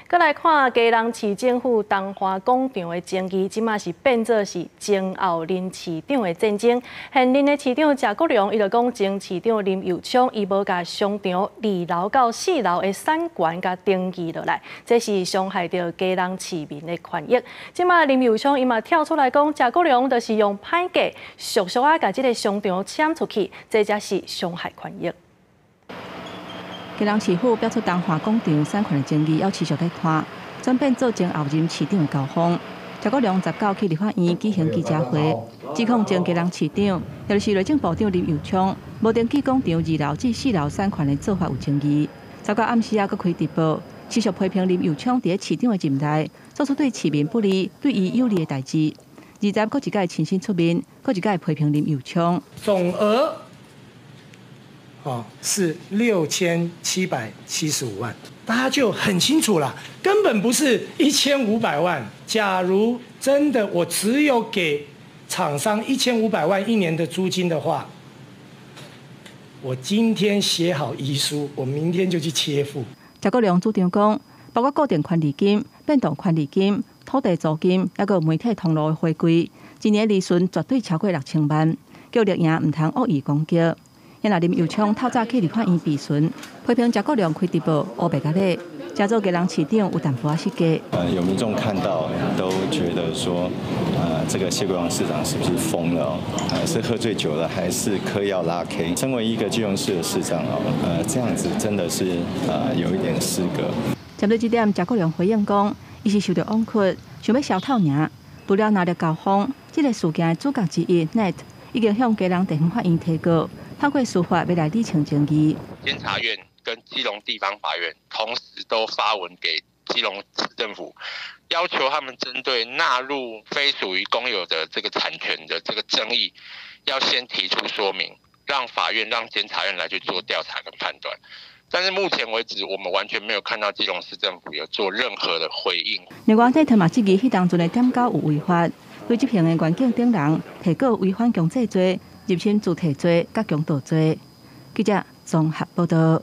閣來看基隆市政府東華廣場的爭議，這馬是變做是前後林市長的戰爭。現任的市長謝國樑，伊就講前市長林右昌，伊無共商場二樓到四樓的產權共登記落來，這是傷害著基隆市民的權益。這馬林右昌伊嘛跳出來講，謝國樑就是用歹計，俗俗仔共這个商場搶出去，這才是傷害權益。基隆市府標出東華廣場產權的爭議，猶持續咧拖，轉變做前後任市長的交鋒。謝國樑19去立法院舉行記者會，指控前基隆市長，也就是內政部長林右昌，無登記廣場二樓至四樓產權的做法有爭議。19暗時仔閣開直播，持續批評林右昌佇咧市長的任內，做出對市民不利、對伊有利的代誌。20閣一擺親身出面，閣一擺批評林右昌。總額哦是6775萬，大家就很清楚了，根本不是一千五百萬。假如真的我只有給廠商一千五百萬一年的租金的話，我今天寫好遺書，我明天就去切腹。謝國樑主張講，包括固定權利金、變動權利金、土地租金，抑閣媒體通路的回歸，一年利潤絕對超過6000萬，叫綠營毋通惡意攻擊。因為林右昌透早去立法院備詢，批評謝國樑開直播烏白共咧，誠做基隆市長有淡薄仔失格。有民眾看到都覺得說，這個謝國樑市長是不是瘋了？是喝醉酒了，還是嗑藥拉 K？身為一個基隆市的市長哦，這樣子真的是有一點失格。針對這點，謝國樑回應講，伊是受著枉屈，想欲消透爾。除了拿著交鋒，這个事件的主角之一 Net 已經向基隆地方法院提告。透過司法欲來理清爭議。監察院跟基隆地方法院同時都發文給基隆市政府，要求他們針對納入非屬於公有的這個產權的這個爭議，要先提出說明，讓法院、讓監察院來去做調查跟判斷。但是目前為止，我們完全沒有看到基隆市政府有做任何的回應。另外，內特嘛質疑彼當陣的點交有違法，對執行的員警等人提告違反強制罪、入侵主體罪、佮強盜罪。記者綜合報道。